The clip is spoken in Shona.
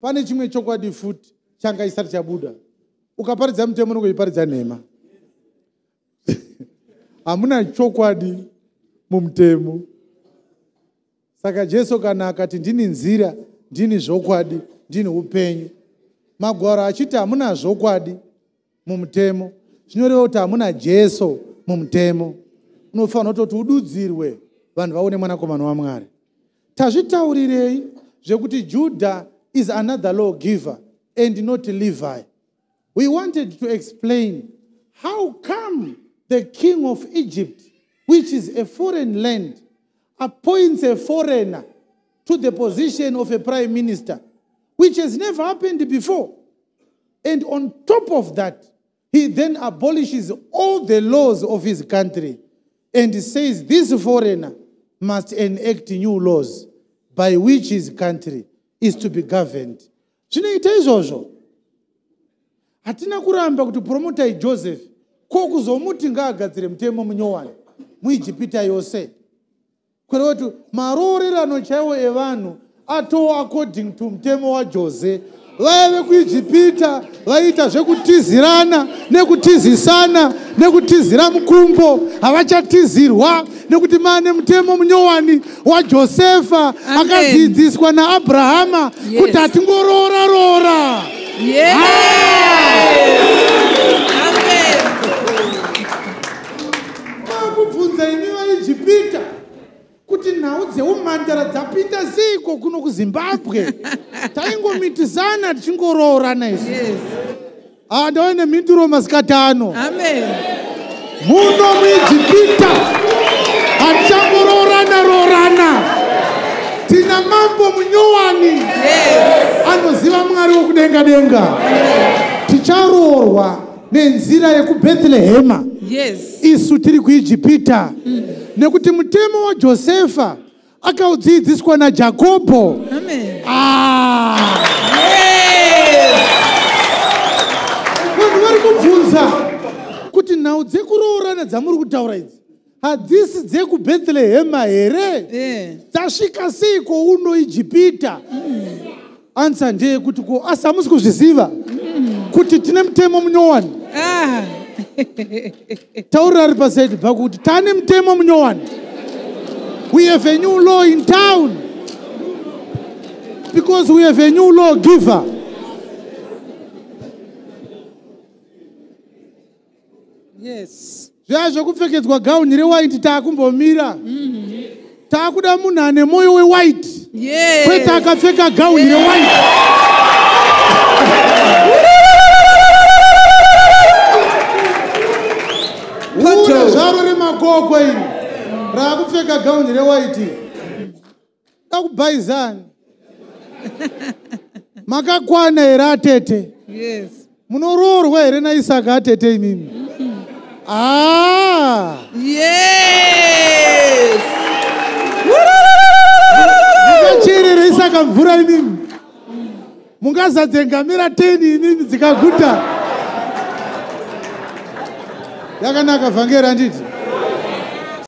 Pane chimwe chokwadi futi changa chisati chabuda. Ukaparidza mutemo unongoiparidza nhema. Hamuna chokwadi mumutemo. Saka Jesu kana akati ndini nzira, ndini zvokwadi, ndini upenyu, magwaro achiti hamuna zvokwadi mumutemo, zvinoreva kuti hamuna Jesu mumutemo. Unofanira kutoti ududzirwe vanhu vaone mwanakomana waMwari. Tazvitaurirei zvekuti Judah is another lawgiver and not Levi? We wanted to explain how come the king of Egypt, which is a foreign land, appoints a foreigner to the position of a prime minister, which has never happened before. And on top of that, he then abolishes all the laws of his country and says this foreigner must enact new laws by which his country is to be governed. Zvinoita izvozvo. Hatina kuramba kuti promotai Joseph, ko kuzomuti ngaagadzire mutemo munyowani muIjipita yose. Kureva kuti maroorerano chaiwo evanhu atoo according to mutemo waJose. Vaya vekuIjipita vaiita zvekutizirana nekutizisana nekutizira mukumbo, havachatizirwa nekuti maane mutemo munyowani waJosefa akadzidziswa naAbrahama kuti hatingoroora roora. Makubvunza imi vaIjipita kuti nhau dzeumhandara dzapinda seiko kuno kuZimbabwe? Taingomitisana tichingoroorana isu. Ndauya nemhinduro masikati ano. Muno muIjipita hatichangoroorana roorana. Tina mambo munyowani anoziva Mwari wokudenga denga. Ticharoorwa nenzira yekuBethlehema. Isu tiri kuIjipita. Nekuti mutemo waJosefa akaudzidziswa naJakobho. Vanhu vari kubvunza kuti nhau dzekuroorana dzamuri kutaura idzi hadzisi dzekuBethlehema here? Dzasvika seiko uno Ijipita? Answer ndeyekuti ko asi hamusi kuzviziva kuti tine mutemo munyowani. Taurira ari pasaidi pako kuti tane mutemo munyowani. We have a new law in town because we have a new law giver. Yes. Zviya zvekupfekedzwa gauni rewhite taakumbomira. Taakuda munhu ane moyo wewhite. Kwete akapfeka gauni rewhite. Hure zvaro remakoko iri raakupfeka gauni rewhite. Dakubhaizani. Makakwana here atete? Yes. Munoroorwa here naIsaka atete imimi? Yes. Mungacherere Isaka mvura imimi? Mungazadze ngamera 10 imimi dzikaguta? Yakanaka vhangeri handiti?